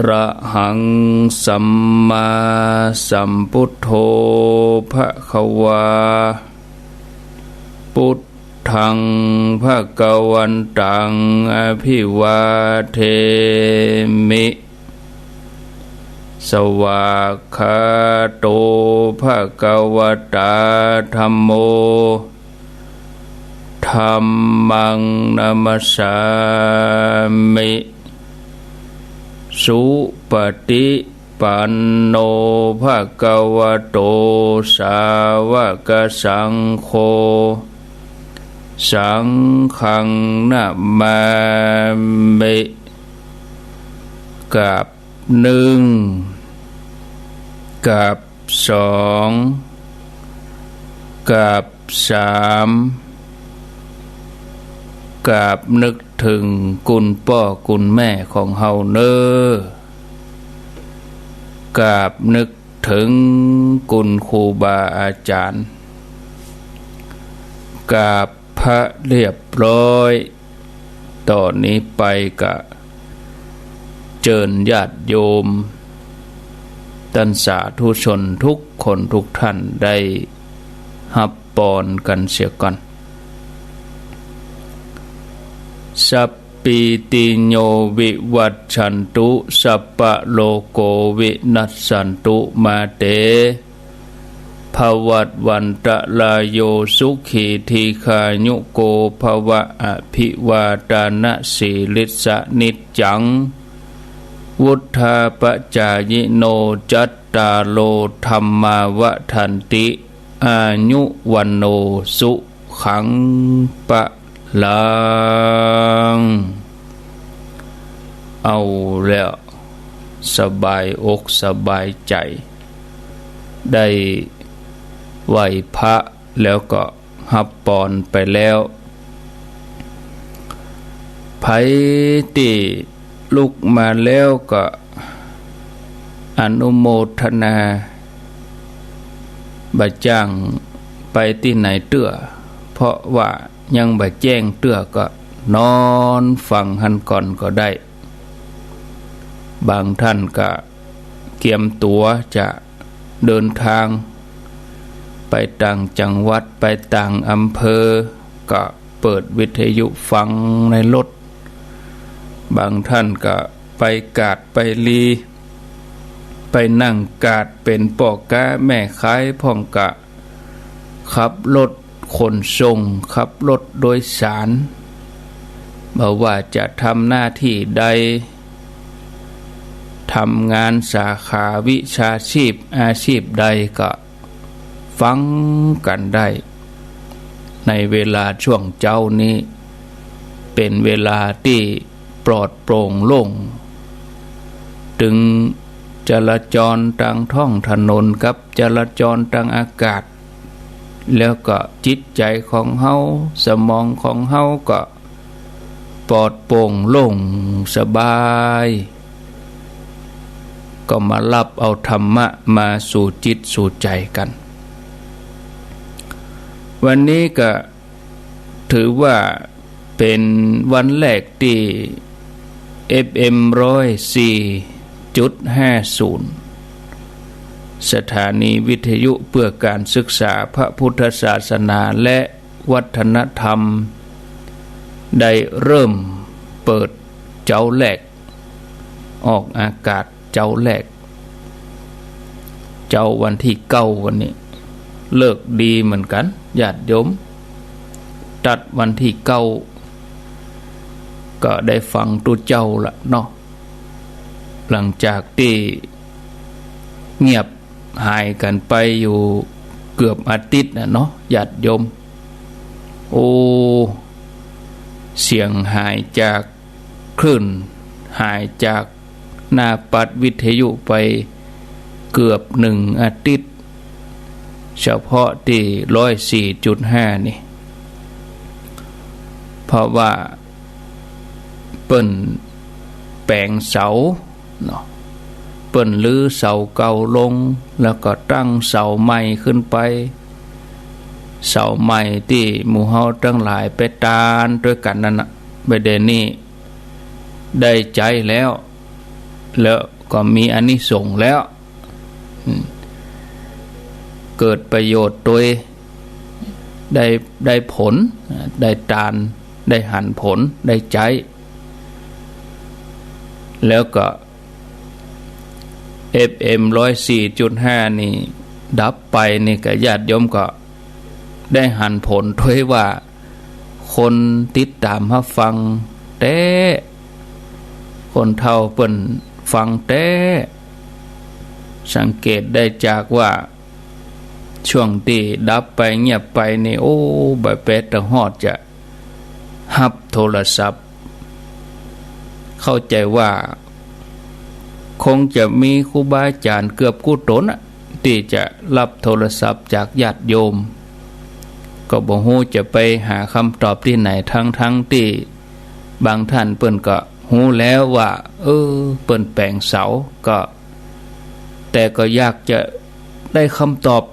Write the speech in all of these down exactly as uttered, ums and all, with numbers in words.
ระหังสัมมาสัมพุทโธภะคะวา พุทธังภะคะวันตังอะภิวาเทมิ สวากขาโตภะคะวะตาธัมโม ธัมมังนะมัสสามิ สุปะติปันโนภะคะวะโต สาวะกะสังโฆ สังฆังนะมามิ กราบนึ่ง กราบสอง กราบสาม กราบนึกเถิงคุณป้อคุณแม่ของเฮาเน่อ กราบนึกเถิงคุณครูบาอาจ๋ารย์ กราบพระเรียบร้อย ต่อนี้ไปก็เจิญญาติโยม ต้านสาธุชนทุกคนทุกท่านได้ฮับปอนกั๋นเสียก่อน สัพพีติโยวิวัชชันตุ สัพพะโรโกวินัสสันตุ มาเต ภวัตวันตะราโย สุขีทีฆายุโกภวะ อะภิวาทานะสีลิสสะนิจจัง วุฑฒาปะจายิโน จัตตาโรธัมมาวัฑันติ อายุวัณโณสุขังพะลัง เอาแล้ว สบายอกสบายใจ๋ ได้ไหว้พระแล้วก็ฮับปอนไปแล้ว ใผตี้ลุกมาแล้วก็อนุโมทนา บ่จ้างไปตี้ไหนเตื้อ เพราะว่ายังบ่แจ้งเตื้อก็นอนฟังหั้นก่อนก็ได้ บางท่านก็เกียมตั๋วจะเดินทางไปต่างจังหวัด ไปต่างอำเภอ ก็เปิดวิทยุฟังในรถ บางท่านก็ไปกาดไปลี ไปนั่งกาด เป๋นป้อก๊าแม่ขายพ่อง ก็ขับรถขนส่ง ขับรถโดยสาร บ่ว่าจะทำหน้าที่ใด ทำงานสาขาวิชาชีพ อาชีพใดก็ฟังกั๋นได้ ในเวลาช่วงเจ๊านี้ เป๋นเวลาตี้ปลอดโปร่งโล่ง ตึงจราจรตางท้องถนนกับจราจรตางอากาศ แล้วก็จิตใจ๋ของเฮา สมองของเฮาก็ปลอดโปร่งโล่งสบาย ก็มาฮับเอาธรรมะมาสู่จิตสู่ใจ๋กั๋น วันนี้ก็ ถือว่าเป๋นวันแรกตี้ เอฟเอ็ม ร้อยสี่จุดห้าศูนย์ สถานีวิทยุเพื่อการศึกษาพระพุทธศาสนาและวัฒนธรรม ได้เริ่มเปิดเจ๊าแรก ออกอากาศเจ๊าแรก เจ๊าวันตี้เก้าวันนี้ ฤกษ์ดีเหมือนกั๋น ญาติโยม ตั๊ดวันตี้เก้า ก็ได้ฟังตุ๊เจ๊าละเนาะ หลังจากตี้เงียบหายกั๋นไปอยู่เกือบอาทิตย์น่ะเนาะ ญาติโยม โอ้ เสียงหายจาก คลื่นหายจากหน้าปัดวิทยุไปเกือบหนึ่งอาทิตย์ เฉพาะตี้ ร้อยสี่จุดห้า นี่ เพราะว่าเปิ้นแป๋งเสาเนาะ เปิ้นรื้อเสาเก่าลง แล้วก็ตั้งเสาใหม่ขึ้นไป เสาใหม่ตี้หมู่เฮาตังหลายไปตานตวยกั๋นนั่นน่ะ บ่าเดี่ยวนี้ได้ใจ๊แล้ว แล้วก็มีอานิสงส์แล้ว อืม เกิดประโยชน์โตย ได้ ได้ผล ได้ตาน ได้หันผล ได้ใจ๊ แล้วก็ เอฟเอ็ม ร้อยสี่จุดห้า นี่ ดับไปนี่ก็ญาติโยมก็ได้หันผลโตยว่า คนติดต๋ามฮับฟังแต๊ คนเฒ่าเปิ้นฟังแต๊ สังเกตได้จากว่า ช่วงตี้ดับไปเงียบไปนี่ โอ้ บ่าแปดตะฮอดจะ ฮับโทรศัพท์ เข้าใจ๋ว่า คงจะมีครูบาอาจ๋ารย์เกือบกู้ต๋นน่ะ ตี้จะฮับโทรศัพท์จากญาติโยม ก็บ่ฮู้จะไปหาคำตอบตี้ไหน ทั้งๆ ตี้บางท่านเปิ้นก็ฮู้แล้วว่า เออ เปิ้นแป๋งเสา ก็ แต่ก็อยากจะได้คำตอบ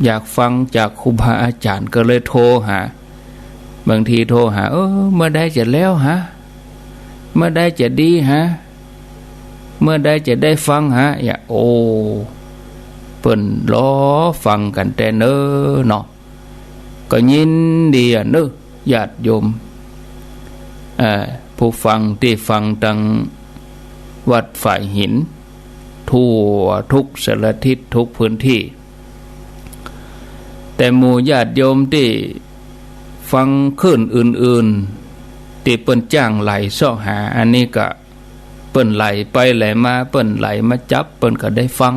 อยากฟังจากครูบาอาจ๋ารย์ ก็เลยโทรหา บางทีโทรหา เออ เมื่อใดจะแล้วหา เมื่อใดจะดีหา เมื่อใดจะได้ฟังหา อย่า โอ้ เปิ้นรอฟังกั๋นแต๊เน้อเนาะ ก็ยินดีอะเน้อ ญาติโยม เอ่อ ผู้ฟังตี้ฟังตังวัดฝายหิน ทั่วทุกสารทิศทุกพื้นตี้ แต่หมู่ญาติโยมตี้ฟังคลื่นอื่นๆ ตี้เปิ้นจ้างไหลเซาะหา อันนี้ก็ เปิ้นไหลไปไหลมา เปิ้นไหลมาจับ เปิ้นก็ได้ฟัง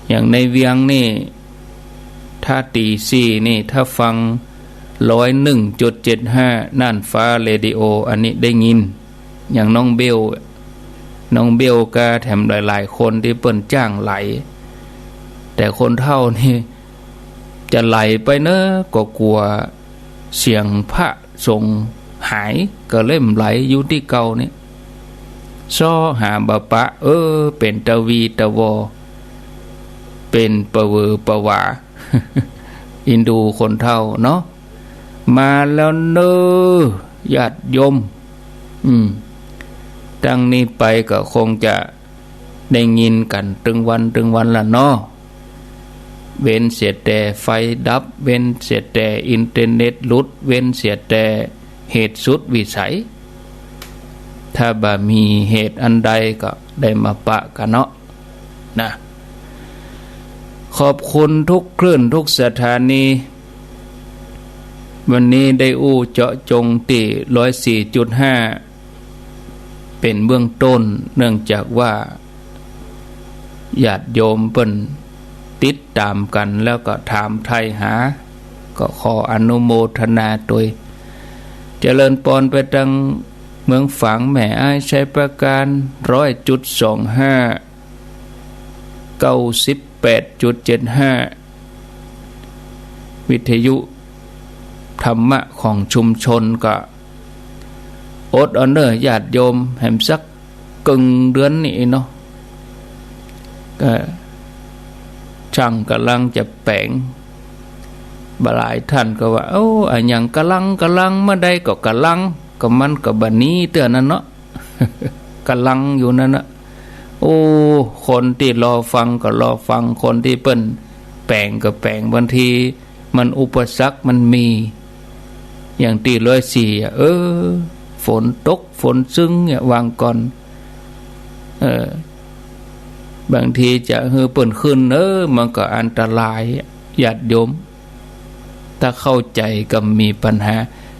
อย่างในเวียงนี่ ถ้าตี๋สี่นี่ ถ้าฟัง ร้อยหนึ่งจุดเจ็ดห้า น่านฟ้าเรดิโอ อันนี้ได้ยิน อย่างน้องเบล น้องเบลกาแถมหลายๆ คนตี้เปิ้นจ้างไหล แต่คนเฒ่านี่ จะไหลไปเน้อ ก็กั๋ว เสียงพระสงฆ์หาย ก็เลยบ่ไหล อยู่ตี้เก่านี่ เซาะหาบ่ปะ เออ เป๋นตะวีตะวอ เป๋นปะเหวอปะหวา อินดูคนเฒ่าเนาะ มาแล้วเน้อ ญาติโยม อืม ตั้งนี้ไปก็คงจะ ได้ยินกั๋นตึงวันตึงวันละเนาะ เว้นเสียแต่ไฟดับ เว้นเสียแต่อินเทอร์เน็ตหลุด เว้นเสียแต่เหตุสุดวิสัย ถ้าบ่มีเหตุอันใดก็ได้มาปะกั๋นเนาะ นะ ขอบคุณทุกคลื่นทุกสถานี วันนี้ได้อู้เจาะจงตี้ ร้อยสี่จุดห้า เป๋นเบื้องต้น เนื่องจากว่าญาติโยมเปิ้นติดต๋ามกั๋น แล้วก็ถามไถ่หา ก็ขออนุโมทนาตวย เจริญปอนไปตังเมืองฝางแม่อาย ชัยปราการ ร้อยจุดสองห้า เก้าสิบแปดจุดเจ็ดห้า วิทยุธรรมะของชุมชน ก็อดเอาเน่อญาติโยม แหมสักเกิ่งเดือนนี้เนาะ ก็ช่างก่ำลังจะแป๋ง บ่าหลายท่านก็ว่า โอ้ อะหยังก่ำลัง ก่ำลัง เมื่อใดก็ก่ำลัง ก็มันก็บ่หนีเตื้อนั้นเนาะ ก่ำลังอยู่นั้นน่ะ โอ้ คนตี้รอฟังก็รอฟัง คนตี้เปิ้นแป๋งก็แป๋ง บางทีมันอุปสรรคมันมี อย่างตี้ร้อยสี่อะ เออ ฝนตก ฝนซึ่งเนี่ย วางก่อน เออ บางทีจะหื้อเปิ้นขึ้น เออ มันก็อันตราย ญาติโยม ถ้าเข้าใจ๋ก็บ่มีปัญหา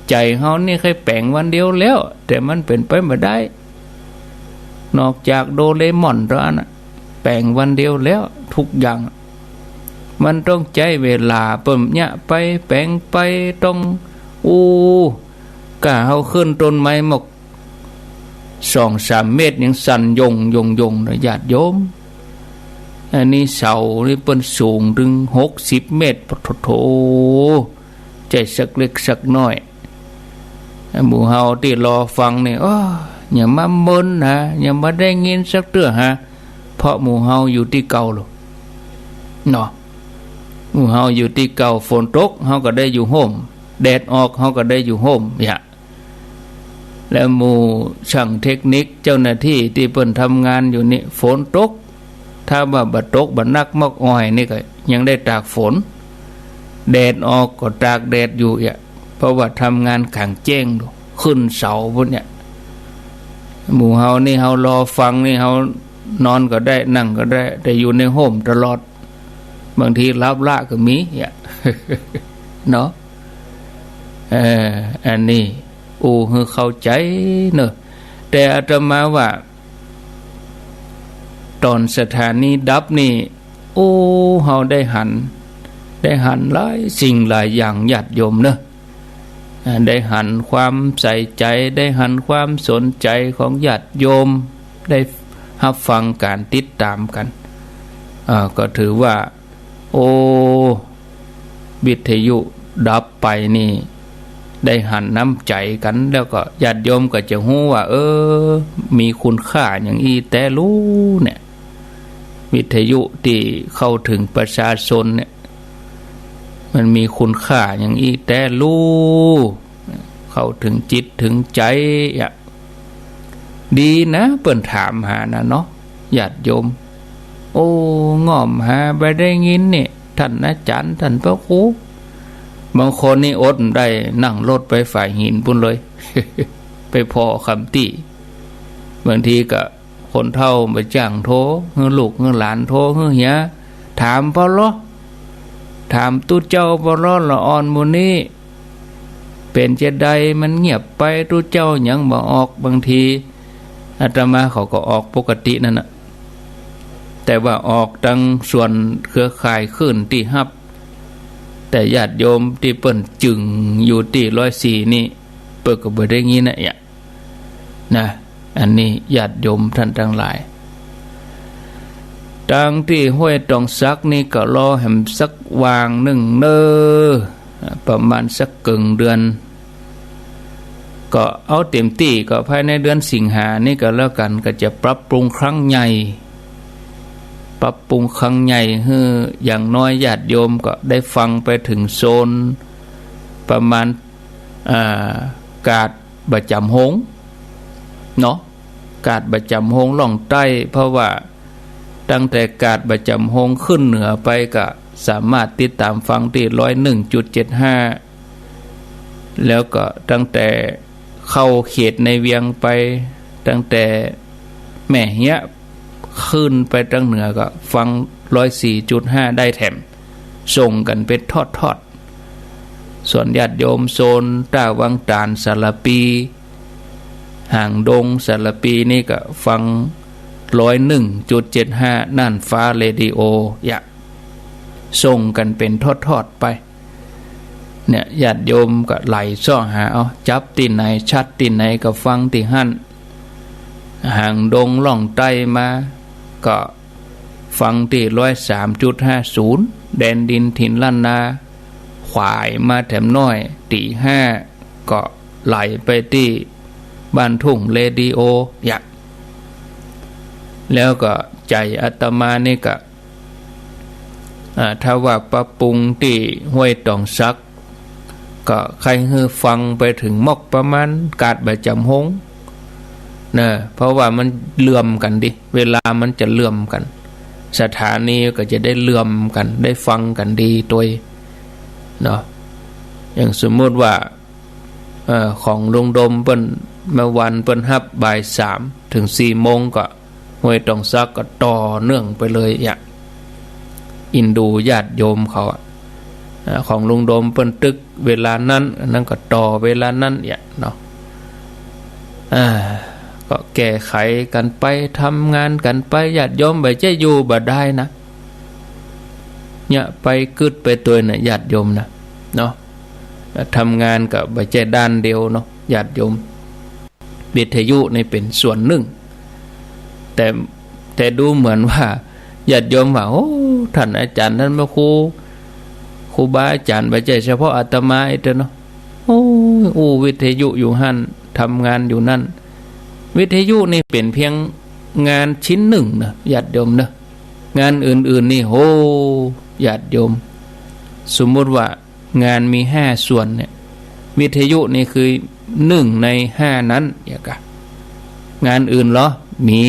ใจ๋เฮานี่ใค่แป๋งวันเดียวแล้ว แต่มันเป๋นไปบ่ได้ นอกจากโดเรมอนเต้าอั้นน่ะ แป๋งวันเดียวแล้ว ทุกอย่าง มันต้องใจ๊เวลา เปิ้นเยียะไป แป๋งไป ต้อง อู้ ก้าเฮาขึ้นต้นไม้หมก สองสามเมตรยังสั่นโยงโยงโยงนะญาติโยม อันนี้เสานี่เปิ้นสูงตึงหกสิบเมตร ปะโถ ใจ้สักเล็กสักน้อย หมู่เฮาตี้รอฟังนี่ โอ้ อย่ามาเมินหา อย่ามาได้ยินสักเตื้อหา เพราะหมู่เฮาอยู่ตี้เก่าโลด เนาะ หมู่เฮาอยู่ตี้เก่า ฝนตกเฮาก็ได้อยู่ฮ่ม แดดออกเฮาก็ได้อยู่ฮ่ม เนี่ย แล้วหมู่จ้างเทคนิคเจ้าหน้าตี้ตี้เปิ้นทำงานอยู่นี่ ฝนตก ถ้าว่าบ่ตกบ่หนักมอกอ้อยนี่ก็ยังได้ตากฝน แดดออกก็ตากแดดอยู่เอี้ย เพราะว่าทำงานก๋างแจ้งดู ขึ้นเสาปู๊นเนี่ย หมู่เฮานี่เฮารอฟังนี่ เฮานอนก็ได้ นั่งก็ได้ แต่อยู่ในฮ่มตลอด บางทีหลับละก็มีเอี้ย เนาะ เออ อันนี้อู้หื้อเข้าใจ๋เนาะ แต่อาตมาว่า ต๋อนสถานีดับนี่ โอ้ เฮาได้หัน ได้หันหลายสิ่งหลายอย่างญาติโยมเนาะ อ่า ได้หันความใส่ใจ๋ ได้หันความสนใจ๋ของญาติโยม ได้ฮับฟังก๋านติดต๋ามกั๋น อ่า ก็ถือว่า โอ้ วิทยุดับไปนี่ ได้หันน้ำใจ๋กั๋น แล้วก็ญาติโยมก็จะฮู้ว่า เออ มีคุณค่าอย่างอี้แต๊ลูเนี่ย วิทยุตี้เข้าเถิงประชาชนเนี่ย มันมีคุณค่าอย่างอี้แต๊ลู เข้าเถิงจิตเถิงใจ๋อะ ดีนะ เปิ้นถามหานะเนาะ ญาติโยม โอ้ ง่อมหาบ่ได้ยินเนี่ย ต้านอาจ๋ารย์ ต้านพระครู บางคนนี่อดบ่ได้ นั่งรถไปฝายหินปู๊นเลย ไปผ่อคำตี้ บางทีก็คนเฒ่าบ่จ้างโทร หื้อลูกหื้อหลานโทร หื้อเหีย ถามเปล่าลอ ถามตุ๊เจ้าเปล่าลอ ละอ่อนหมู่นี้ เป๋นจาใดมันเงียบไป ตุ๊เจ้าหยังบ่ออก บางทีอาตมาเขาก็ออกปกตินั่นน่ะ แต่ว่าออกตังส่วนเครือข่ายคลื่นตี้ฮับ แต่ญาติโยมตี้เปิ้นจึ่งอยู่ตี้ร้อยสี่นี่ เปิ้นก็บ่ได้ยินนะเอี้ย นะ อันนี้ญาติโยมต้านตังหลาย ตังตี้ห้วยตองสักนี่ก็รอแหมสักวางนึ่งเน่อ ประมาณสักเกิ่งเดือน ก็เอาเต๋มตี้ก็ภายในเดือนสิงหานี่ก็แล้วกั๋น ก็จะปรับปรุงครั้งใหญ่ ปรับปรุงครั้งใหญ่ หื้ออย่างน้อยญาติโยมก็ได้ฟังไปเถิงโซน ประมาณ อ่า กาดบ่จำโฮงเนาะ กาดบ่จำโฮงล่องใต้ เพราะว่าตั้งแต่กาดบ่จำโฮงขึ้นเหนือไปก็สามารถติดต๋ามฟังตี้ร้อยหนึ่งจุดเจ็ดห้า แล้วก็ตั้งแต่เข้าเขตในเวียงไป ตั้งแต่แม่เฮียะขึ้นไปตังเหนือก็ฟังร้อยสี่จุดห้าได้แถม ส่งกั๋นเป๋นทอดๆ ส่วนญาติโยมโซนต้าวังต๋าน สารภี หางดง สารภีนี่ก็ฟังร้อยหนึ่งจุดเจ็ดห้า น่านฟ้าเรดิโอ เอี้ย ส่งกั๋นเป๋นทอดๆ ไป เนี่ย ญาติโยมก็ไหลเซาะหาเอา จับตี้ไหนชัดตี้ไหนก็ฟังตี้หั้น หางดงล่องใต้มา ก็ฟังตี้ร้อยสามจุดห้าศูนย์ แดนดินถิ่นล้านนา ขวายมาแถมน้อย ตี้ห้า ก็ไหลไปตี้บ้านทุ่งเรดิโอ เอี้ย แล้วก็ใจ๋อาตมานี่ก็ อ่า ถ้าว่าปรับปรุงตี้ห้วยตองสัก ก็ใค่หื้อฟังไปเถิงมอกประมาณกาดบ่จำโฮง นะ เพราะว่ามันเลื่อมกั๋นดิ เวลามันจะเลื่อมกั๋น สถานีก็จะได้เลื่อมกั๋น ได้ฟังกั๋นดีตวย เนาะ อย่างสมมุติว่า เอ่อ ของลุงดมเปิ้น เมื่อวานเปิ้นฮับบ่ายสามเถิงสี่โมง ก็ห้วยตองสักก็ต่อเนื่องไปเลยเอี้ย อินดูญาติโยมเขาอะ อ่า ของลุงดมเปิ้นตึกเวลานั้น อันนั้นก็ต่อเวลานั้นเอี้ยเนาะ อ่า ก็แก้ไขกั๋นไป ทำงานกั๋นไป ญาติโยมบ่ใจ้อยู่บ่ได้นะ เนี่ย ไปกึ๊ดไปตวยนะ ญาติโยมนะ เนาะ ทำงานก็บ่ใจ้ด้านเดียวเนาะ ญาติโยม วิทยุนี่เป๋นส่วนนึ่ง แต่ แต่ดูเหมือนว่าญาติโยมว่า โอ้ ต้านอาจ๋ารย์ ต้านพระครู ครูบาอาจ๋ารย์ บ่ใจ้เฉพาะอาตมาอี้เต้อเนาะ โอ้ย อู้วิทยุอยู่หั้น ทำงานอยู่นั่น วิทยุนี่เป๋นเพียงงานชิ้นนึ่งนะ ญาติโยมเนาะ งานอื่นๆ นี่ โห ญาติโยม สมมุติว่างานมีห้าส่วนเนี่ย วิทยุนี่คือ นึ่งในห้านั้น เยียะกะ งานอื่นเหรอ มี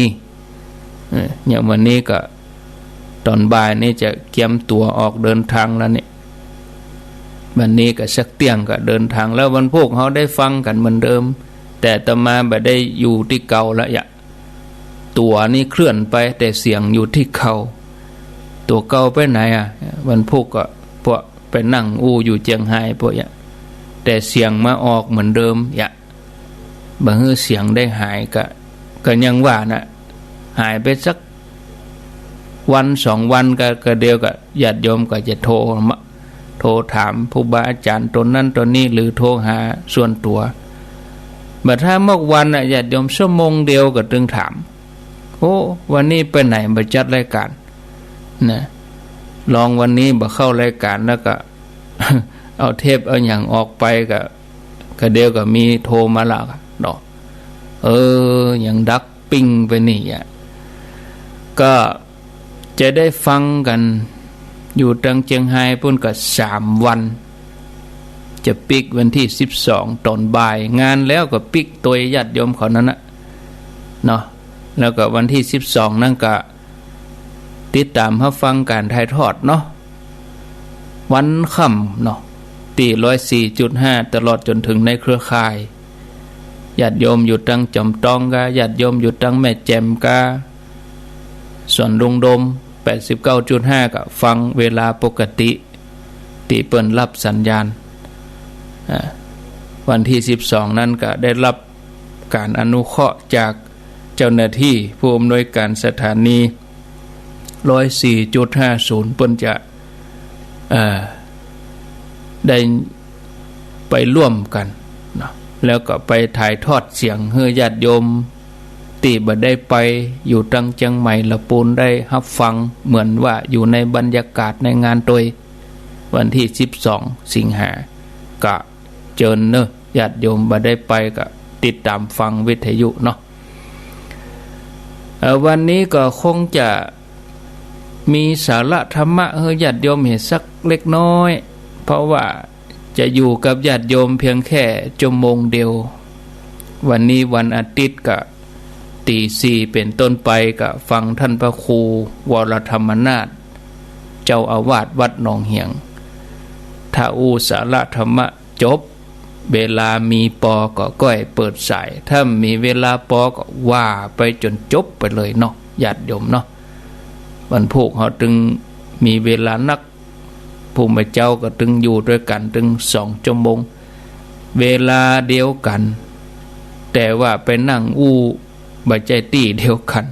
เออ อย่างวันนี้ก็ ต๋อนบ่ายนี้จะเกียมตั๋วออกเดินตางแล้วเนี่ย วันนี้ก็สักเตี้ยงก็เดินตางแล้ว วันพูกเฮาได้ฟังกั๋นเหมือนเดิม แต่อาตมาบ่ได้อยู่ตี้เก่าแล้วเยียะ ตั๋วนี่เคลื่อนไป แต่เสียงอยู่ตี้เก่า ตั๋วเก่าไปไหนอะ วันพูกก็พวกไปนั่งอู้อยู่เจียงฮายพวกเยียะ แต่เสียงมาออกเหมือนเดิมเยียะ บ่หื้อเสียงได้หาย ก็ ก็ยังว่านะ หายไปสักวันสองวันก็ ก็เดี๋ยวก็ญาติโยมก็จะโทรมา โทรถามครูบาอาจ๋ารย์ต๋นนั้นต๋นนี้ หรือโทรหาส่วนตั๋ว บ่ถ้ามอกวันน่ะ ญาติโยมชั่วโมงเดียวก็ตึงถาม โอ้ วันนี้ไปไหน บ่จัดรายก๋าน นะ ลองวันนี้บ่เข้ารายก๋าน แล้วก็ เอาเทปเอาหยังออกไปก็ ก็เดี๋ยวก็มีโทรมาละเนาะ เออ ยังดักปิ้งไปนี่อะ ก็จะได้ฟังกั๋น อยู่ตางเจียงฮายปู้นก็สามวัน จะปิ๊กวันตี้สิบสองต๋อนบ่าย งานแล้วก็ปิ๊กตวยญาติโยมเขานั้นนะ เนาะ แล้วก็วันตี้สิบสองนั้นก็ ติดต๋ามฮับฟังก๋านถ่ายทอดเนาะ วันค่ำเนาะ ตี้ร้อยสี่จุดห้า ตลอดจ๋นเถิงในเครือข่าย ญาติโยมอยู่ตางจอมตองกา ญาติโยมอยู่ตางแม่แจ่มกา สวนลุงโดม แปดสิบเก้าจุดห้า ก็ฟังเวลาปกติ ตี้เปิ้นฮับสัญญาณ อ่า วันตี้สิบสองนั้นก็ได้ฮับก๋านอนุเคราะห์จากเจ้าหน้าตี้ผู้อำนวยก๋านสถานี ร้อยสี่จุดห้าศูนย์ เปิ้นจะ เอ่อ ได้ไปร่วมกั๋นเนาะ แล้วก็ไปถ่ายทอดเสียงหื้อญาติโยมตี้บ่ได้ไปอยู่ตางเจียงใหม่ละปูนได้ฮับฟัง เหมือนว่าอยู่ในบรรยากาศในงานตวย วันตี้สิบสองสิงหา ก็เจิญเนาะ ญาติโยมบ่ได้ไปก็ติดต๋ามฟังวิทยุเนาะ เอ่อ วันนี้ก็คงจะมีสาระธรรมะหื้อญาติโยมหันสักเล็กน้อย เพราะว่าจะอยู่กับญาติโยมเพียงแค่ชั่วโมงเดียว วันนี้วันอาทิตย์ก็ ตีสี่เป๋นต้นไปก็ฟังต้านพระครูวรธรรมนาถ เจ้าอาวาสวัดหนองเหียง ถ้าอู้สาระธรรมะจบ เวลามีปอก็ก้อยเปิดสาย ถ้าบ่มีเวลาปอก็ว่าไปจ๋นจบไปเลยเนาะ ญาติโยมเนาะ วันพูกเฮาตึงมีเวลานัก พุทธเจ้าก็ตึงอยู่ตวยกั๋นตึงสองชั่วโมง เวลาเดียวกั๋น แต่ว่าไปนั่งอู้บ่ใจ้ตี้เดียวกั๋น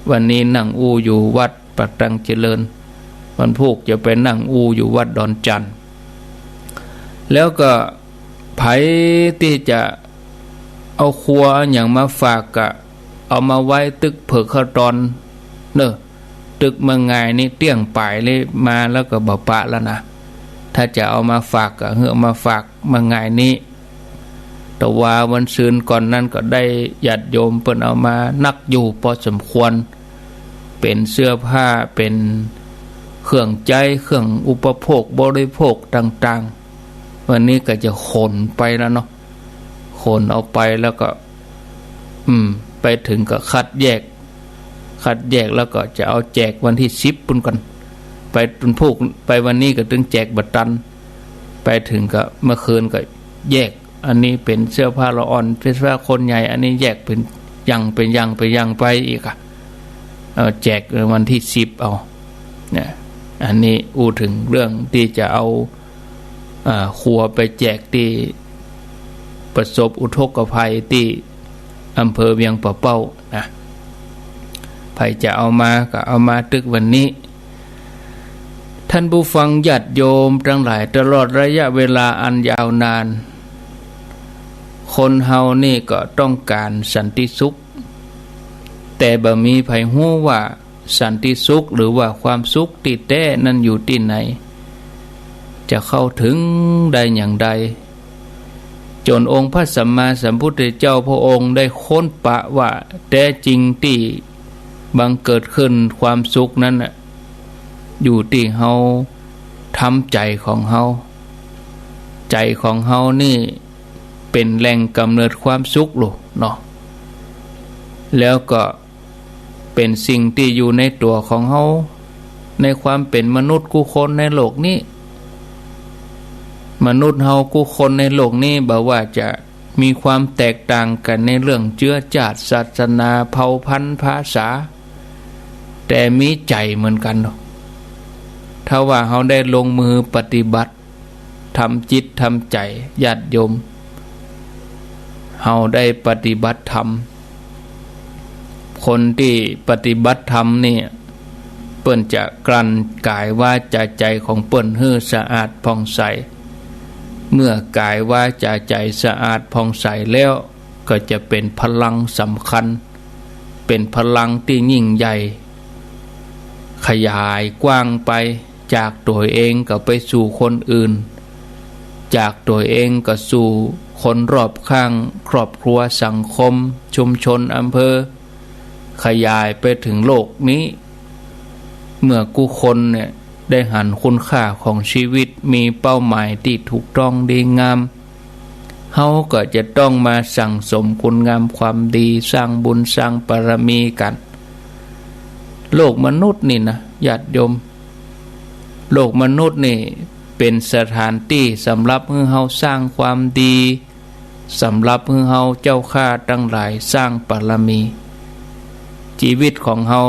วันนี้นั่งอู้อยู่วัดปากตังเจริญ วันพูกจะไปนั่งอู้อยู่วัดดอนจันทน์ แล้วก็ใผตี้จะเอาครัวเอาหยังมาฝากก็เอามาไว้ตึกเผิกเข้าตอนเนาะ ตึกเมืองงายนี่เตี้ยงป๋ายเลย มาแล้วก็บ่ปะแล้วนะ ถ้าจะเอามาฝากก็หื้อเอามาฝากเมืองงายนี่ แต่ว่าวันซืนก่อนนั้นก็ได้ญาติโยมเปิ้นเอามานักอยู่พอสมควร เป๋นเสื้อผ้า เป๋นเครื่องใจ๊ เครื่องอุปโภคบริโภคต่างๆ วันนี้ก็จะขนไปแล้วเนาะ ขนเอาไปแล้วก็ อืม ไปเถิงก็คัดแยก คัดแยกแล้วก็จะเอาแจกวันตี้สิบปู้นก่อน ไปวันพูก ไปวันนี้ก็ตึงแจกบ่ตัน ไปเถิงก็เมื่อคืนก็แยก อันนี้เป๋นเสื้อผ้าละอ่อน เสื้อผ้าคนใหญ่ อันนี้แยกเป๋นอย่าง เป๋นอย่าง เป๋นอย่างไปอีกอะ เอาแจกวันตี้สิบเอา เนี่ย อันนี้อู้เถิงเรื่องตี้จะเอา อ่า ครัวไปแจกตี้ประสบอุทกภัยตี้อำเภอเวียงป่าเป้านะ ใผจะเอามาก็เอามาตึกวันนี้ ท่านผู้ฟังญาติโยมตังหลาย ตลอดระยะเวลาอันยาวนาน คนเฮานี่ก็ต้องก๋านสันติสุข แต่บ่มีใผฮู้ว่า สันติสุขหรือว่าความสุขตี้แต๊นั้นอยู่ตี้ไหน จะเข้าเถิงได้อย่างใด จ๋นองค์พระสัมมาสัมพุทธเจ้าพระองค์ได้ค้นปะว่าแต๊จริงตี้บังเกิดขึ้นความสุขนั้นน่ะ อยู่ตี้เฮาทำใจ๋ของเฮา ใจ๋ของเฮานี่ เป๋นแหล่งก๋ำเนิดความสุขลูกเนาะ แล้วก็เป๋นสิ่งตี้อยู่ในตั๋วของเฮา ในความเป๋นมนุษย์กู้คนในโลกนี้ มนุษย์เฮากู้คนในโลกนี้ บ่ว่าจะมีความแตกต่างกั๋นในเรื่องเจื๊อจาติ ศาสนา เผ่าพันธุ์ ภาษา แต่มีใจ๋เหมือนกั๋นเนาะ ถ้าว่าเฮาได้ลงมือปฏิบัติ ทำจิตทำใจ๋ ญาติโยม เฮาได้ปฏิบัติธรรม คนตี้ปฏิบัติธรรมเนี่ย เปิ้นจะกลั่นก๋ายวาจาใจ๋ของเปิ้นหื้อสะอาดผ่องใส เมื่อก๋ายวาจาใจ๋สะอาดผ่องใสแล้ว ก็จะเป๋นพลังสำคัญ เป๋นพลังตี้ยิ่งใหญ่ ขยายกว้างไป จากตั๋วเองก็ไปสู่คนอื่น จากตั๋วเองก็สู่คนรอบข้าง ครอบครัว สังคม ชุมชน อำเภอ ขยายไปเถิงโลกนี้ เมื่อกู้คนเนี่ยได้หันคุณค่าของชีวิต มีเป้าหมายตี้ถูกต้องดีงาม เฮาก็จะต้องมาสั่งสมคุณงามความดี สร้างบุญสร้างบารมีกั๋น โลกมนุษย์นี่นะ ญาติโยม โลกมนุษย์นี่เป๋นสถานตี้สำหรับหื้อเฮาสร้างความดี สำหรับหื้อเฮาเจ้าข้าตังหลายสร้างบารมี จีวิตของเฮา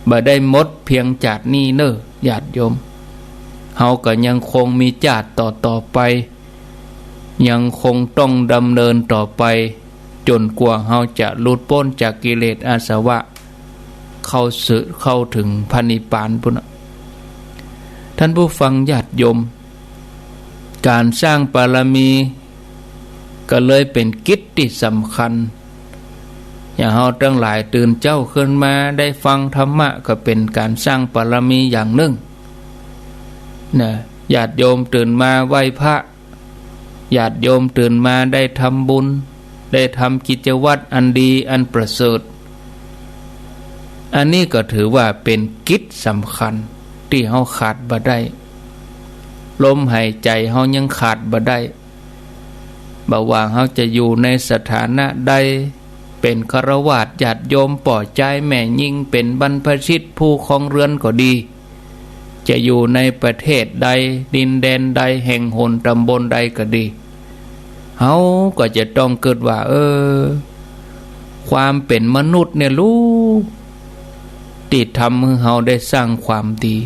บ่ได้หมดเพียงจาตินี้เน่อ ญาติโยม เฮาก็ยังคงมีจาติต่อๆ ไป ยังคงต้องดำเนินต่อไป จ๋นกว่าเฮาจะหลุดป๊นจากกิเลสอาสวะ เข้าเส- เข้าเถิงพระนิพพานปู้นน่ะ ท่านผู้ฟังญาติโยม ก๋านสร้างบารมีก็เลยเป๋นกิจตี้สำคัญ อย่างเฮาตังหลายตื่นเจ๊าขึ้นมาได้ฟังธรรมะก็เป๋นก๋านสร้างบารมีอย่างนึ่งนะ ญาติโยมตื่นมาไหว้พระ ญาติโยมตื่นมาได้ทำบุญ ได้ทำกิจวัตรอันดีอันประเสริฐ อันนี้ก็ถือว่าเป๋นกิจสำคัญตี้เฮาขาดบ่ได้ ลมหายใจ๋เฮายังขาดบ่ได้ บ่ว่าเฮาจะอยู่ในสถานะใด เป๋นฆราวาส ญาติโยม ป้อจายแม่ญิง เป๋นบรรพชิต ผู้ครองเรือนก็ดี จะอยู่ในประเทศใด ดินแดนใด แห่งหนตำบลใดก็ดี เฮาก็จะต้องกึ๊ดว่า เออ ความเป๋นมนุษย์เนี่ยลูก ตี้ทำหื้อเฮาได้สร้างความดี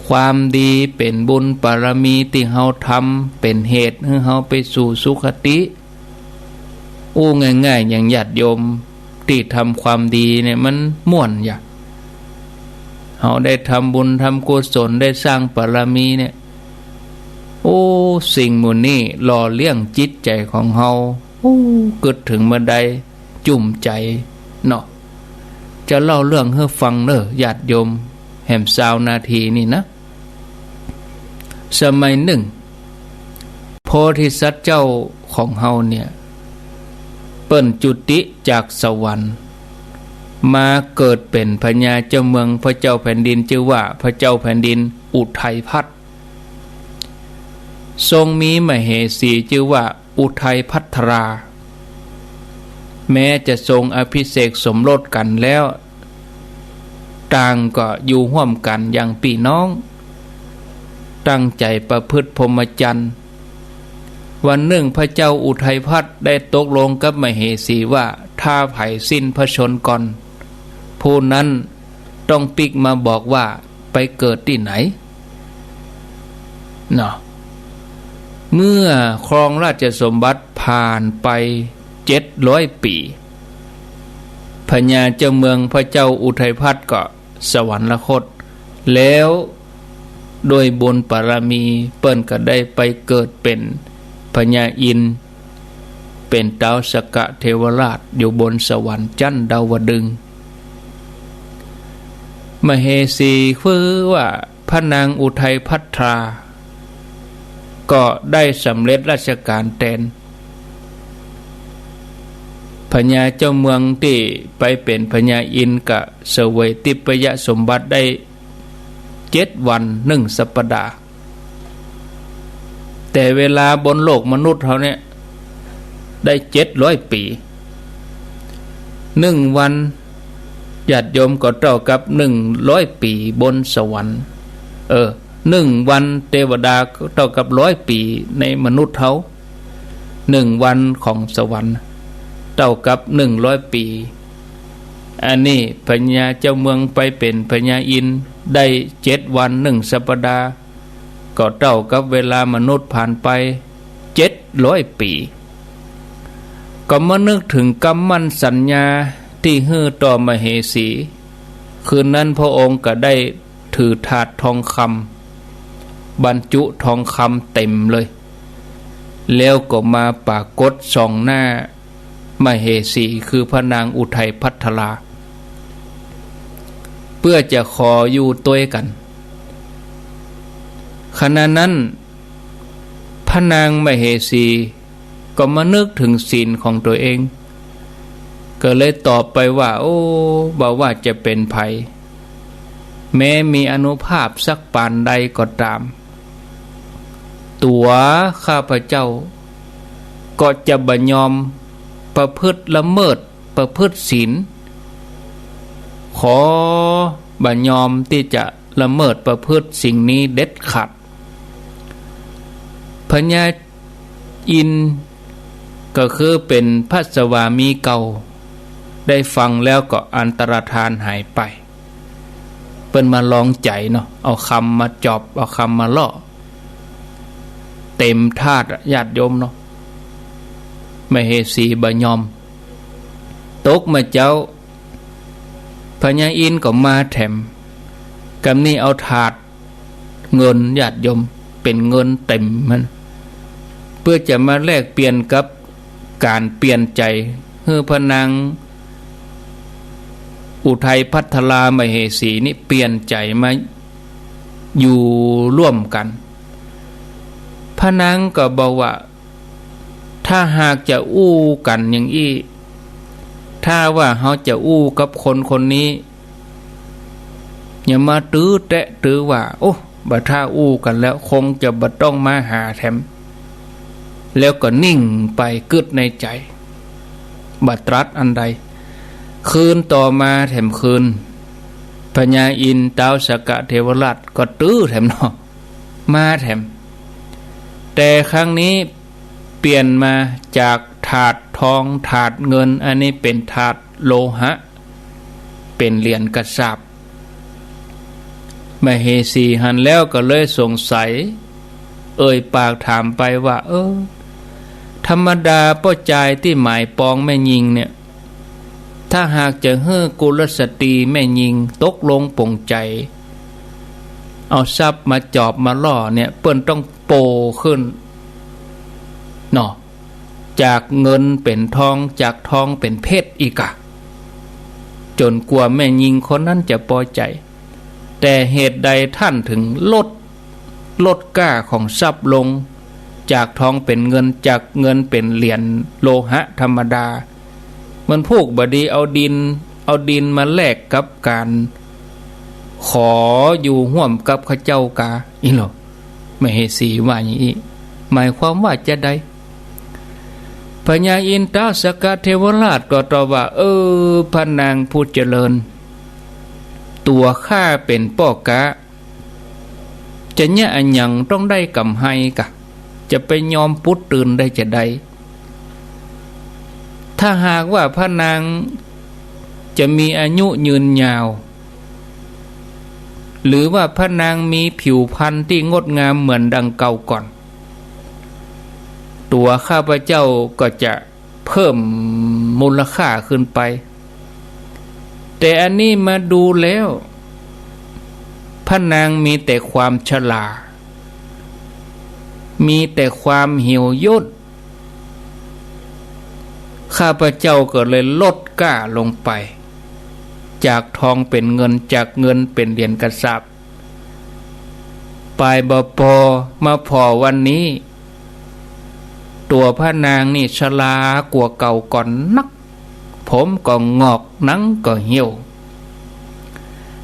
ความดีเป๋นบุญบารมีตี้เฮาทำ เป๋นเหตุหื้อเฮาไปสู่สุคติ อู้ง่ายๆ อย่างญาติโยมตี้ทำความดีเนี่ยมันม่วนอย่า เฮาได้ทำบุญทำกุศล ได้สร้างบารมีเนี่ย โอ้ สิ่งหมู่นี้หล่อเลี้ยงจิตใจ๋ของเฮา โอ้ กึ๊ดเถิงเมื่อใดจุ่มใจ๋เนาะ จะเล่าเรื่องหื้อฟังเน่อญาติโยม แหมซาวนาทีนี่นะ สมัยนึ่ง โพธิสัตว์เจ้าของเฮาเนี่ย เปิ้นจุติจากสวรรค์ มาเกิดเป๋นพญาเจ้าเมือง พระเจ้าแผ่นดินจื้อว่าพระเจ้าแผ่นดินอุทัยพัฒน์ ทรงมีมเหสีจื้อว่าอุทัยภัทรา แม้จะทรงอภิเษกสมรสกั๋นแล้ว ต่างก็อยู่ฮ่วมกั๋นอย่างปี้น้อง ตั้งใจ๋ประพฤติพรหมจรรย์ วันนึ่งพระเจ้าอุทัยภัทรได้ตกลงกับมเหสีว่า ถ้าใผสิ้นพระชนม์ก่อน ผู้นั้นต้องปิ๊กมาบอกว่าไปเกิดตี้ไหน เนาะ เมื่อครองราชสมบัติผ่านไปเจ็ดร้อยปี๋ พญาเจ้าเมืองพระเจ้าอุทัยภัทรก็สวรรคต แล้วด้วยบุญบารมีเปิ้นก็ได้ไปเกิดเป๋นพญาอินทร์ เป๋นต๊าวสักกะเทวราชอยู่บนสวรรค์จั๊นดาวดึงส์ มเหสีจื้อว่าพระนางอุทัยภัทรา ก็ได้สำเร็จราชก๋านแตน พญาเจ้าเมืองตี้ไปเป๋นพญาอินทร์ก็เสวยทิพยสมบัติได้เจ็ดวันนึ่งสัปดาห์ แต่เวลาบนโลกมนุษย์เฮาเนี่ย ได้เจ็ดร้อยปี๋ หนึ่งวัน ญาติโยม ก็เต้ากับหนึ่งร้อยปี๋บนสวรรค์ เออ หนึ่งวันเตวดาก็เต้ากับร้อยปี๋ในมนุษย์เฮา หนึ่งวันของสวรรค์เต้ากับหนึ่งร้อยปี๋ อันนี้พญาเจ้าเมืองไปเป๋นพญาอินทร์ได้เจ็ดวันหนึ่งสัปดาห์ ก็เต้ากับเวลามนุษย์ผ่านไปเจ็ดร้อยปี๋ ก็มานึกเถิงกำหมั้นสัญญาตี้หื้อต่อมเหสี คืนนั้นพระองค์ก็ได้ถือถาดทองคำ บรรจุทองคำเต๋มเลย แล้วก็มาปรากฏส่องหน้ามเหสีคือพระนางอุทัยภัทรา เปื้อจะขออยู่ตวยกั๋น ขณะนั้น พระนางมเหสีก็มานึกเถิงศีลของตั๋วเอง ก็เลยตอบไปว่า โอ้ บ่ว่าจะเป๋นใผ แม้มีอานุภาพสักปานใดก็ต๋าม ตั๋วข้าพเจ้าก็จะบ่ยอมประพฤติละเมิดประพฤติศีล ขอบ่ยอมตี้จะละเมิดประพฤติสิ่งนี้เด็ดขาด พญาอินทร์ก็คือเป๋นพระสวามีเก่า ได้ฟังแล้วก็อันตรธานหายไป เปิ้นมาลองใจ๋เนาะ เอากำมาจอบ เอากำมาเล้าะ เต๋มถาดอะ ญาติโยมเนาะ มเหสีบ่ยอม ตกมาเจ๊า พญาอินทร์ก็มาแถม กำนี้เอาถาดเงิน ญาติโยม เป๋นเงินเต๋มหั้น เปื้อจะมาแลกเปลี่ยนกับก๋านเปลี่ยนใจ๋ หื้อพระนางอุทัยภัทรามเหสีนี่เปลี่ยนใจ๋มาอยู่ร่วมกั๋น พระนางก็บอกว่า ถ้าหากจะอู้กั๋นอย่างอี้ ถ้าว่าเฮาจะอู้กับคนคนนี้ อย่ามาตื้อแต๊ะตื้อว่า โอ้ บ่ถ้าอู้กั๋นแล้ว คงจะบ่ต้องมาหาแถม แล้วก็นิ่งไปกึ๊ดในใจ๋ บ่ตรัสอันใด คืนต่อมาแถมคืน พญาอินทร์ต๊าวสักกะเทวราชก็ตื้อแถมเนาะ มาแถม แต่ครั้งนี้เปลี่ยนมาจากถาดทองถาดเงิน อันนี้เป๋นถาดโลหะ เป๋นเหรียญกระสาบ มเหสีหันแล้วก็เลยสงสัย เอ่ยปากถามไปว่า เออ ธรรมดาป้อจายตี้หมายปองแม่ญิงเนี่ย ถ้าหากจะหื้อกุลสตรีแม่ญิงตกลงปลงใจ๋ เอาทรัพย์มาจอบมาเล้าะเนี่ย เปิ้นต้องโปขึ้นเนาะ จากเงินเป๋นทอง จากทองเป๋นเพชรอีกอะ จ๋นกว่าแม่ญิงคนนั้นจะปอใจ๋ แต่เหตุใดต้านถึงลด ลดก้าของทรัพย์ลง จากทองเป๋นเงิน จากเงินเป๋นเหรียญโลหะธรรมดา มันผูกบ่ดี เอาดิน เอาดินมาแลกกับก๋านขออยู่ฮ่วมกับข้าเจ้ากา อี้เหรอ มเหสีว่าอย่างอี้ หมายความว่าจาใด พญาอินทร์ต๊าวสักกะเทวราชก็ตอบว่า เออ พระนางผู้เจริญ ตั๋วข้าเป๋นป้อก๊า จะเยียะอะหยังต้องได้ก๋ำไฮกะ จะไปยอมปุ๊ดตื่นได้จาใด ถ้าหากว่าพระนางจะมีอายุยืนยาว หรือว่าพระนางมีผิวพรรณตี้งดงามเหมือนดังเก่าก่อน ตั๋วข้าพเจ้าก็จะ เพิ่มมูลค่าขึ้นไป แต่อันนี้มาดูแล้ว พระนางมีแต่ความฉลาด มีแต่ความเหี่ยวย่น ข้าพเจ้าก็เลยลดก้าลงไป จากทองเป๋นเงิน จากเงินเป๋นเหรียญกระสาบ ปายบ่ปอ มาผ่อวันนี้ ตั๋วพระนางนี่ชรากว่าเก่าก่อนนัก ผมก็หงอก หนังก็เหี่ยว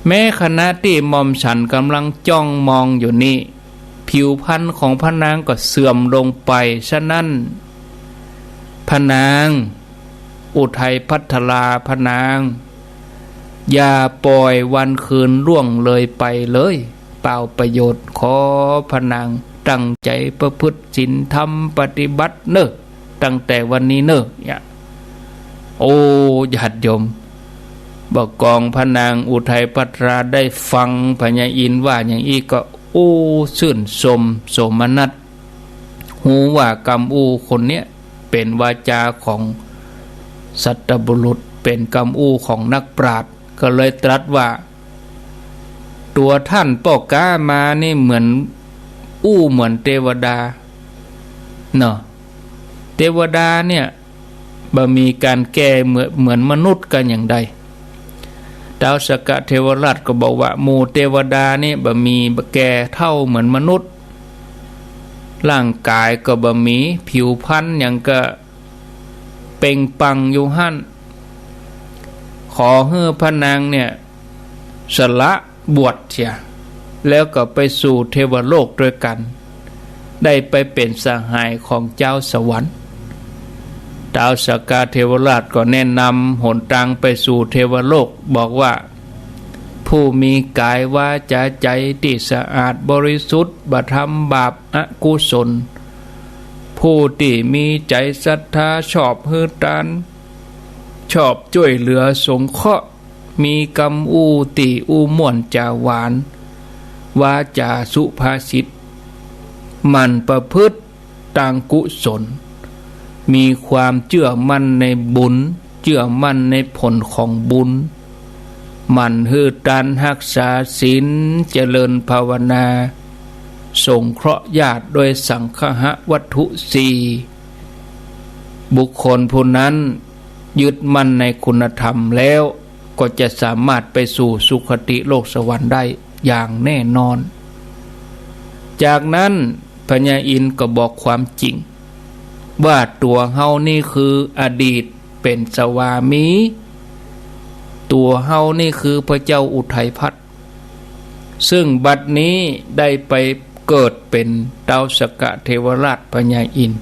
แม้ขณะตี้หม่อมฉันก๋ำลังจ้องมองอยู่นี้ ผิวพรรณของพระนางก็เสื่อมลงไป ฉะนั้น พระนางอุทัยภัทรา พระนาง อย่าปล่อยวันคืนล่วงเลยไปเลย เปล่าประโยชน์ ขอพระนางตั้งใจ๋ประพฤติศีลธรรมปฏิบัติเน่อ ตั้งแต่วันนี้เน่อ เนี่ย โอ้ ญาติโยม บ่ากองพระนางอุทัยภัทราได้ฟังพญาอินทร์ว่าอย่างอี้ก็ โอ้ ชื่นชมโสมนัส ฮู้ว่ากำอู้คนเนี้ยเป๋นวาจาของสัตบุรุษ เป๋นกำอู้ของนักปราชญ์ ก็เลยตรัสว่า ตั๋วท่านป้อก๊ามานี่เหมือน อู้เหมือนเตวดา เนาะ เตวดาเนี่ย บ่มีก๋านแก่เหมือน เหมือนมนุษย์กั๋นอย่างใด ท้าวสักกะเทวราชก็บอกว่า หมู่เตวดานี่บ่มีแก่เฒ่าเหมือนมนุษย์ ร่างก๋ายก็บ่มี ผิวพรรณหยังก็เปล่งปลั่งอยู่หั้น ขอหื้อพระนางเนี่ย สละบวชเสีย แล้วก็ไปสู่เทวโลกตวยกั๋น ได้ไปเป๋นสหายของจาวสวรรค์ ท้าวสักกะเทวราชก็แนะนำหนตางไปสู่เทวโลก บอกว่า ผู้มีก๋ายวาจาใจ๋ตี้สะอาดบริสุทธิ์ บ่ทำบาปอกุศล ผู้ตี้มีใจ๋ศรัทธา ชอบหื้อตาน ชอบจ้วยเหลือสงเคราะห์ มีกำอู้ตี้อู้ม่วนจ๋าหวาน วาจาสุภาษิต หมั่นประพฤติตางกุศล มีความเจื้อมั่นในบุญ เจื้อมั่นในผลของบุญ หมั่นหื้อตาน ฮักษาศีล เจริญภาวนา สงเคราะห์ญาติด้วยสังคหวัตถุสี่ บุคคลผู้นั้นยึดมั่นในคุณธรรมแล้ว ก็จะสามารถไปสู่สุคติโลกสวรรค์ได้อย่างแน่นอน จากนั้นพญาอินทร์ก็บอกความจริง ว่าตั๋วเฮานี่คืออดีตเป๋นสวามี ตั๋วเฮานี่คือพระเจ้าอุทัยภัทร ซึ่งบัดนี้ได้ไปเกิดเป๋นท้าวสักกะเทวราชพญาอินทร์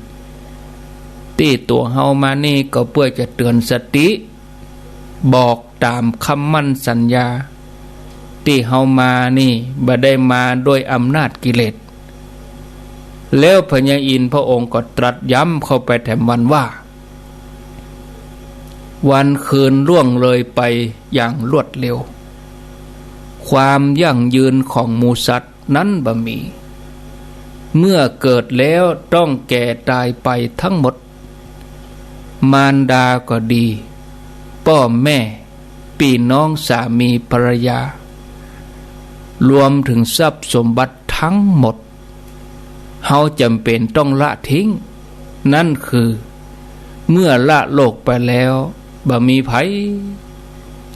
ตี้ตั๋วเฮามานี่ก็เปื้อจะเตื๋อนสติ บอกต๋ามกำมั่นสัญญา ตี้เฮามานี่บ่ได้มาด้วยอำนาจกิเลส แล้วพญาอินทร์พระองค์ก็ตรัสย้ำเข้าไปแถมวันว่า วันคืนล่วงเลยไปอย่างรวดเร็ว ความยั่งยืนของหมู่สัตว์นั้นบ่มี เมื่อเกิดแล้วต้องแก่ตายไปทั้งหมด มารดาก็ดี ป้อแม่ ปี้น้อง สามีภรรยา รวมถึงทรัพย์สมบัติทั้งหมด เฮาจ๋ำเป๋นต้องละทิ้ง นั้นคือ เมื่อละโลกไปแล้ว บ่มีใผ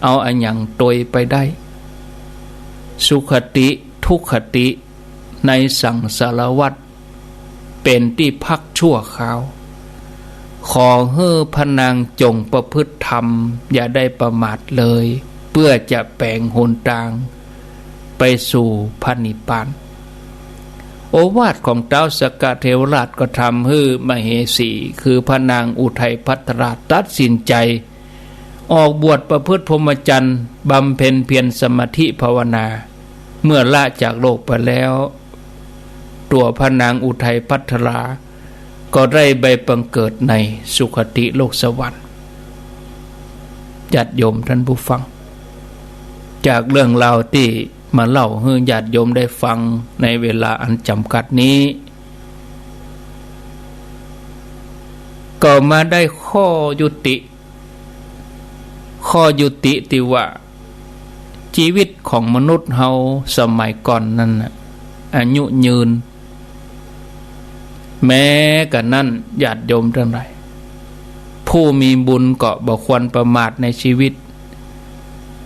เอาอะหยังตวยไปได้ สุคติ ทุคติ ในสังสารวัฏ เป๋นตี้พักชั่วคราว ขอหื้อพระนางจงประพฤติธรรม อย่าได้ประมาทเลย เปื้อจะแป๋งหนตางไปสู่พระนิพพาน โอวาทของท้าวสักกะเทวราชก็ทำหื้อมเหสี คือพระนางอุทัยภัทราตัดสินใจ๋ ออกบวชประพฤติพรหมจรรย์ บำเพ็ญเพียรสมาธิภาวนา เมื่อละจากโลกไปแล้ว ตั๋วพระนางอุทัยภัทรา ก็ได้ไปบังเกิดในสุคติโลกสวรรค์ ญาติโยมท่านผู้ฟัง จากเรื่องราวตี้มาเล่าหื้อญาติโยมได้ฟังในเวลาอันจ๋ำกัดนี้ ก็มาได้ข้อยุติ ข้อยุติตี้ว่า จีวิตของมนุษย์เฮาสมัยก่อนนั้นน่ะ อายุยืน แม้กระนั้นญาติโยมตังหลาย ผู้มีบุญก็บ่ควรประมาทในจีวิต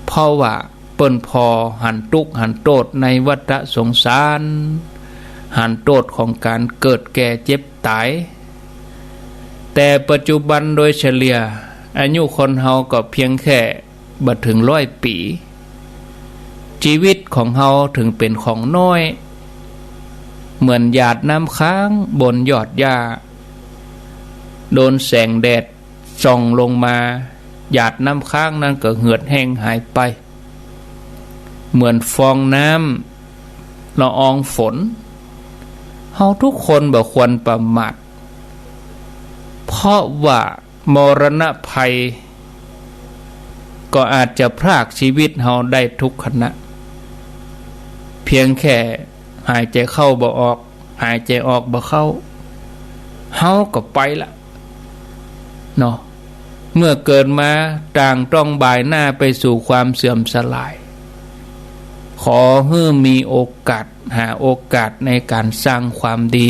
เพราะว่าเปิ้นผ่อหันตุ๊กข์หันโต้ษในวัฏสงสาร หันโต้ษของก๋านเกิดแก่เจ็บต๋าย แต่ปัจจุบันโดยเฉลี่ย อายุคนเฮาก็เพียงแค่ บ่เถิงร้อยปี๋ จีวิตของเฮาเถิงเป๋นของน้อย เหมือนหยาดน้ำค้างบนยอดหญ้า โดนแสงแดดส่องลงมา หยาดน้ำค้างนั้นก็เหือดแห้งหายไป เหมือนฟองน้ำละอองฝน เฮาทุกคนบ่ควรประมาท เพราะว่ามรณะภัยก็อาจจะพรากชีวิตเฮาได้ทุกขณะ เพียงแค่หายใจเข้าบ่ออก หายใจออกบ่เข้า เฮาก็ไปละเนาะ เมื่อเกิดมาต่างต้องบ่ายหน้าไปสู่ความเสื่อมสลาย ขอหื้อมีโอกาส หาโอกาสในการสร้างความดี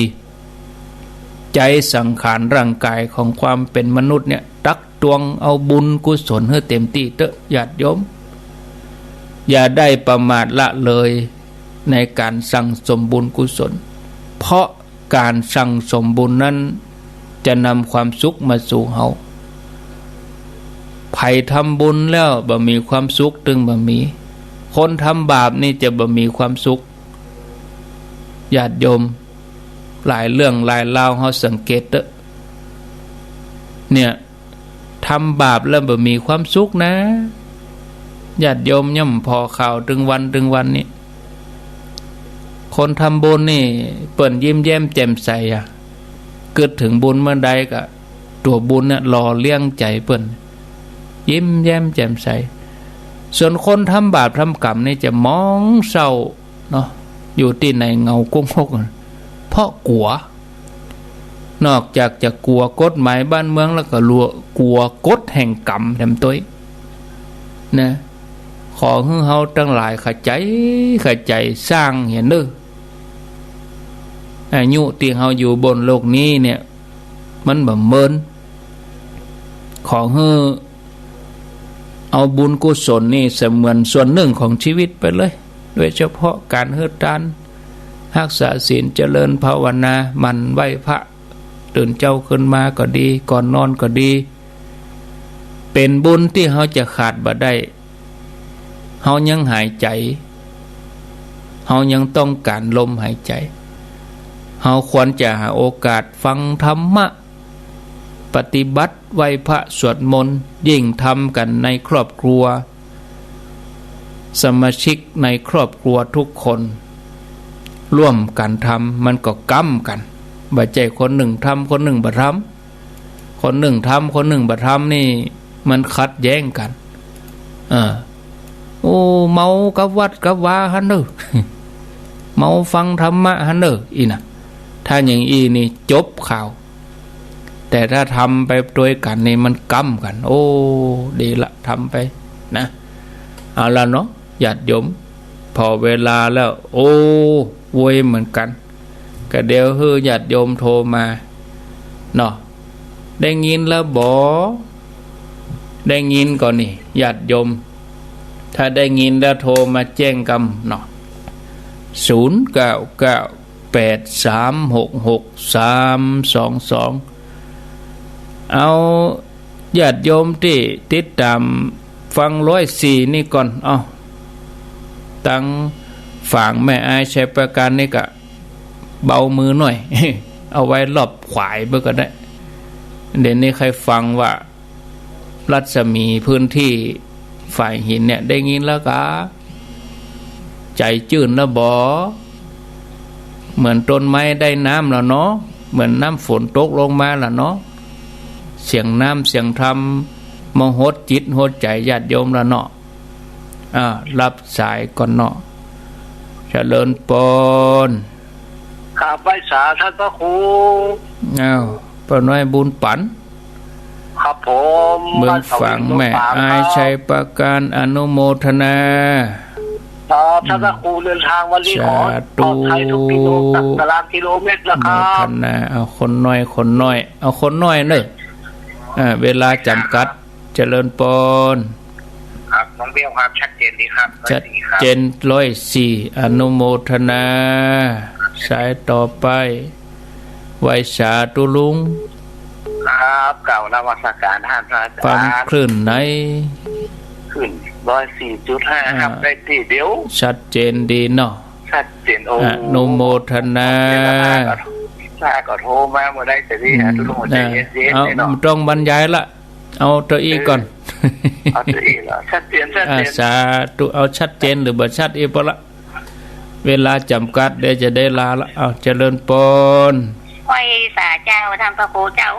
ใจ๊สังขารร่างกายของความเป็นมนุษย์เนี่ย ตักตวงเอาบุญกุศลหื้อเต็มตี้เต๊อะ ญาติโยม อย่าได้ประมาทละเลยในการสั่งสมบุญกุศล เพราะการสั่งสมบุญนั้นจะนำความสุขมาสู่เฮา ใผทำบุญแล้วบ่มีความสุขตึงบ่มี คนทำบาปนี่จะบ่มีความสุข ญาติโยม หลายเรื่องหลายราวเฮาสังเกตเต๊อะ เนี่ย ทำบาปแล้วบ่มีความสุขนะ ญาติโยม ย่อมผ่อข่าวตึงวันตึงวันนี่ คนทำบุญนี่เปิ้นยิ้มแย้มแจ่มใสอะ กึ๊ดเถิงบุญเมื่อใดก็ตั๋วบุญเนี่ยหล่อเลี้ยงใจ๋เปิ้น ยิ้มแย้มแจ่มใส ส่วนคนทำบาปทำกรรมนี่จะหมองเศร้าเนาะ อยู่ตี้ไหนเหงาก๊งฮก เพราะกั๋ว นอกจากจะกั๋วกฎหมายบ้านเมืองแล้วก็ลัว กั๋วกฎแห่งกรรมแถมตวยนะ ขอหื้อเฮาตังหลายขะใจ๋ ขะใจ๋สร้างเหียเน่อ อายุตี้เฮาอยู่บนโลกนี้เนี่ย มันบ่เมิน ขอหื้อเอาบุญกุศลนี่เสมือนส่วนนึ่งของชีวิตไปเลย โดยเฉพาะก๋านหื้อตาน ฮักษาศีล เจริญภาวนา หมั่นไหว้พระ ตื่นเจ๊าขึ้นมาก็ดี ก่อนนอนก็ดี เป๋นบุญตี้เฮาจะขาดบ่ได้ เฮายังหายใจ๋ เฮายังต้องก๋านลมหายใจ๋ เฮาควรจะหาโอกาสฟังธรรมะ ปฏิบัติไหว้พระสวดมนต์ ยิ่งทำกั๋นในครอบครัว สมาชิกในครอบครัวทุกคนร่วมกั๋นทำ มันก็ก้ำกั๋น บ่ใจ้คนนึ่งทำ คนนึ่งบ่ทำ คนนึ่งทำ คนนึ่งบ่ทำนี่ มันขัดแย้งกั๋น เออ โอ้ เมากับวัดกับวาหั้นเน่อ เมาฟังธรรมะหั้นเน่อ อี้นะ ถ้าอย่างอี้นี่จบข่าว แต่ถ้าทำไปตวยกั๋นนี่มันก้ำกั๋น โอ้ ดีละ ทำไปนะ เอาละเนาะ ญาติโยม ผ่อเวลาแล้ว โอ้ โวยเหมือนกั๋น ก็เดี๋ยวหื้อญาติโยมโทรมาเนาะ ได้ยินแล้วบ่ ได้ยินก่อนี่ ญาติโยม ถ้าได้ยินแล้วโทรมาแจ้งกำเนาะ ศูนย์เก้าเก้า แปดสามหกหกสามสองสอง เอาญาติโยมตี้ติดต๋ามฟังร้อยสี่นี่ก่อน เอา ตังฝางแม่อายชัยประการนี่ก็เบามือหน่อย เอาไว้รอบขวายเบ้อก็ได้ เดี๋ยวนี้ใครฟังว่า รัศมีพื้นที่ฝ่ายหินเนี่ย ได้ยินแล้วก็ใจ๋จื้นแล้วบ่ เหมือนต้นไม้ได้น้ำแล้วเนาะ เหมือนน้ำฝนตกลงมาแล้วเนาะ เสียงน้ำเสียงธรรมมาหดจิตหดใจ๋ญาติโยมแล้วเนาะ อ่า รับสายก่อนเนาะ เจริญปอน ครับ ไหว้สาท่านพระครู อ้าว ป้าน้อยบุญปั๋น ครับผม เมืองฝางแม่อายชัยประการ อนุโมทนา ครับ ท่านพระครูเดินทางวันนี้ขอ สาธุ ปลอดภัยทุกกิโล ตารางกิโลเมตรนะครับ โมทนา เอาคนน้อย คนน้อย เอาคนน้อยเน่อ อ่า เวลาจ๋ำกัด เจริญปอน ครับ น้องเบลครับ ชัดเจนดีครับ ชัดเจน ร้อยสี่ครับ ร้อยสี่ อนุโมทนา สายต่อไป ไหว้สาธุลุง ครับ กล่าวนมัสการท่านพระอาจารย์ ฟังคลื่นไหน คลื่นร้อยสี่จุดห้าครับ อ่า ได้ตี้เดียว ชัดเจนดีเนาะ ชัดเจน โอ้ อนุโมทนา ถ้าก็โทรมาเมื่อใดจะดีฮะ อืม ทุกคนใจเย็นๆ เอา เนาะ บ่ต้องบรรยายละ เอาเต้าอี้ก่อน เอาเต้าอี้ละ ชัดเจน ชัดเจน อ่า สาธุ เอาชัดเจนหรือบ่ชัดอี้พอละ เวลาจ๋ำกัด เดี๋ยวจะได้ลาละ เอา เจริญปอน ไหว้สาเจ้า ท่านพระครูเจ้า